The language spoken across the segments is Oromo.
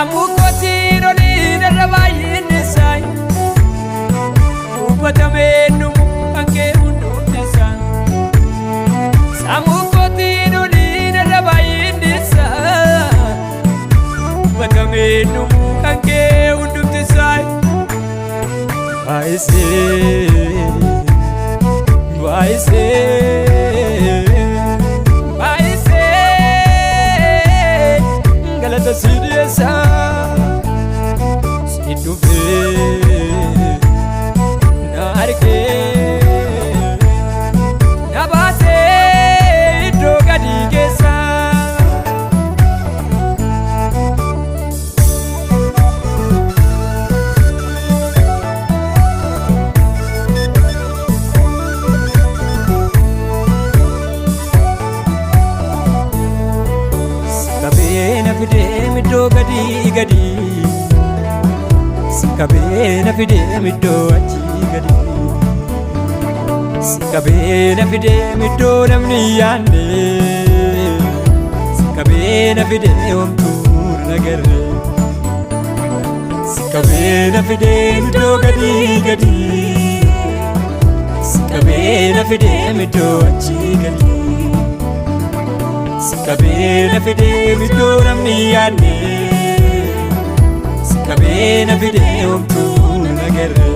Sammuu kootiin olii irra baay'inni isaa dubbatamee dhumu kan kee hundumti isaa. Sammuu kootiin olii irra baay'inni isaa dubbatamee dhumu kan kee hundumti isaa. Baay'isee, baay'isee, baay'isee galata si dhiyeessa, si dhufee na argee na baasee iddoo gadi keessa. Sikabee na fidee iddoo gadii gadii, sikabee na fidee iddoo achii gadii, sikabee na fidee iddoo namni hin yaadne, sikabee na fidee homtuu nagarre, sikabee na fidee iddoo gadii gadii, sikabee na fidee iddoo achii gadii. Sikabee na fidee iddoo namni hin yaadne, sikabee na fidee homtuu nagarre.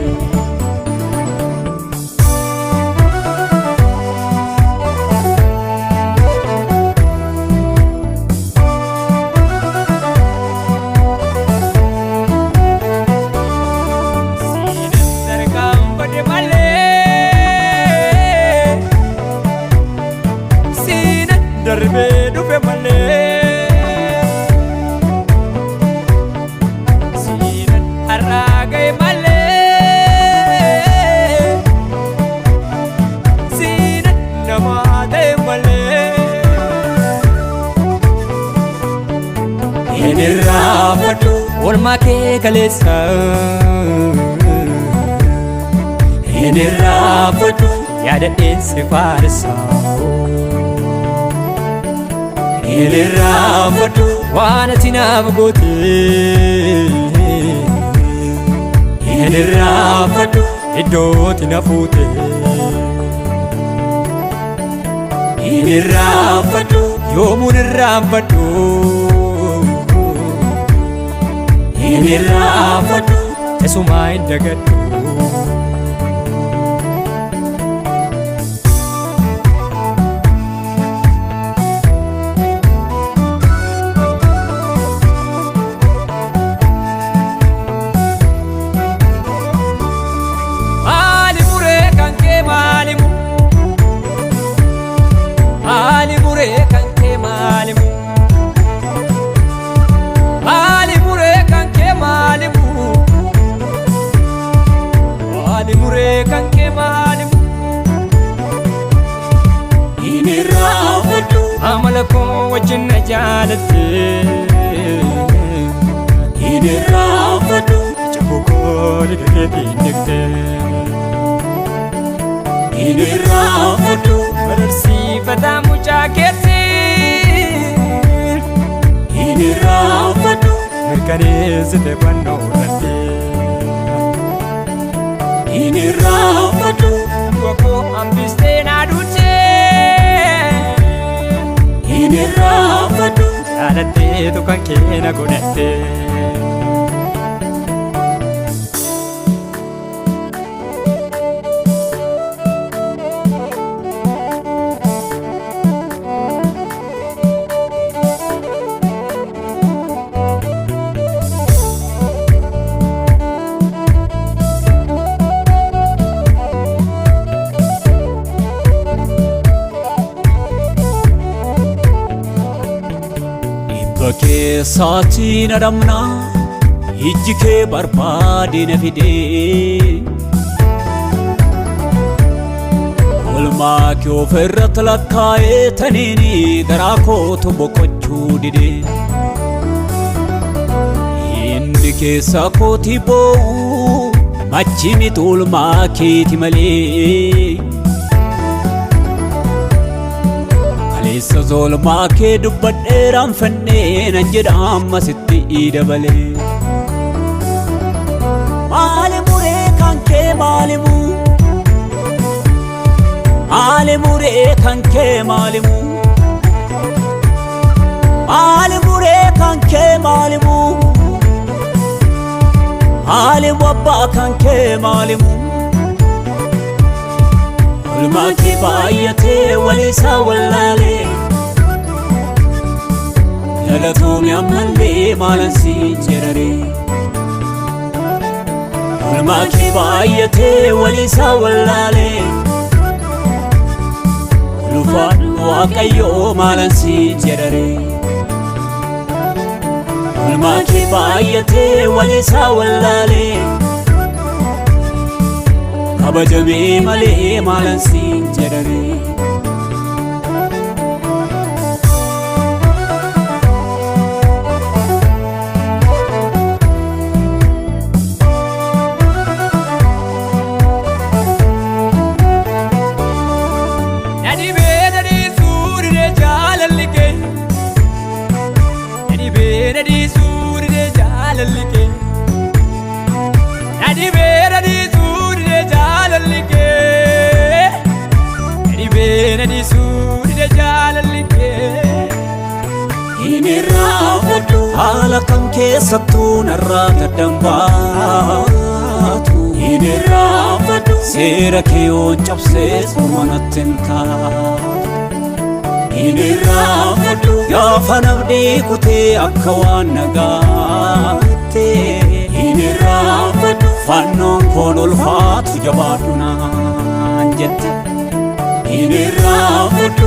Siinan tarkaanfadhe malee, siinan darbee dhufe malee, siinan har'aa ga'e malee, siinan namaa ta'e malee. Hin irraanfadhu oolmaa kee kaleessa. Hin irraanfadhu yaadadheen si faarsa. Hin irraanfadhu waan ati naaf goote. Hin irraanfadhu iddooti na fuute. Hin irraanfadhu, yoomuun irraanfadhu. Hin irraanfadhu, tasumaa hin dagadhu. Maali muree kan kee maalimu? Maali muree kan kee maalimu? Maali muree kan kee maalimu? Maali muree kan kee maalimu? Hin irraanfadhu. Amala koo wajjin na jaalatte. Hin irraanfadhu. Ija koo dhiiga keetiin dhiqxe. Hin irraanfadhu. Barsiifataa mucaa keetti. Hin irraanfadhu. Mirkaneessite fannoo irratti. Hin irraanfadhu. Du'a koo hambistee na duute. Hin irraanfadhu. Jaalatteetu kan kee na godhatte. Dhibba keessaatti na dhabna, ijji kee barbaade na fide. Olmaa kee ofirratti lakkaa'ee taniini garaa kootu boqochuu dide. Inni keessa kooti boo'u machi miti olmaa keeti malee. Kaleessa oolmaa kee dubbadheeraan fannee nan jedha ammasitti dabalee. Maali muree kan kee maalimu? Maali muree kan kee maalimu? Maali muree kan kee maalimu? Maalimu abbaa kan kee maalimu? Oolmaa kee baay'atee waliisaa wallaalee. Galatoomii ammallee maalan siin jedharee. Oolmaa kee baay'atee waliisaa wallaalee. Ulfaadhu Waaqayyoo maalan siin jedharee. Oolmaa kee baay'atee waliisaa wallaalee. Kabajamee malee maalan siin jedharee. Nadhibee nadhiisuu didee jaalalli kee. Nadhibee nadhiisuu didee jaalalli kee. Nadhibee nadhiisuu didee jaalalli kee. Nadhibee nadhiisuu didee jaalalli kee. Hin irraanfadhu haala kam keessattuu narraa gaddan baatu. Hin irraanfadhu seera kee yoon cabsees orma natti hin taatu. Hin irraanfadhu gaafa nabdii kutee akka waan nagaatte. Hin irraanfadhu fannoon koon ulfaatu jabaadhu naan jette. Hin irraanfadhu.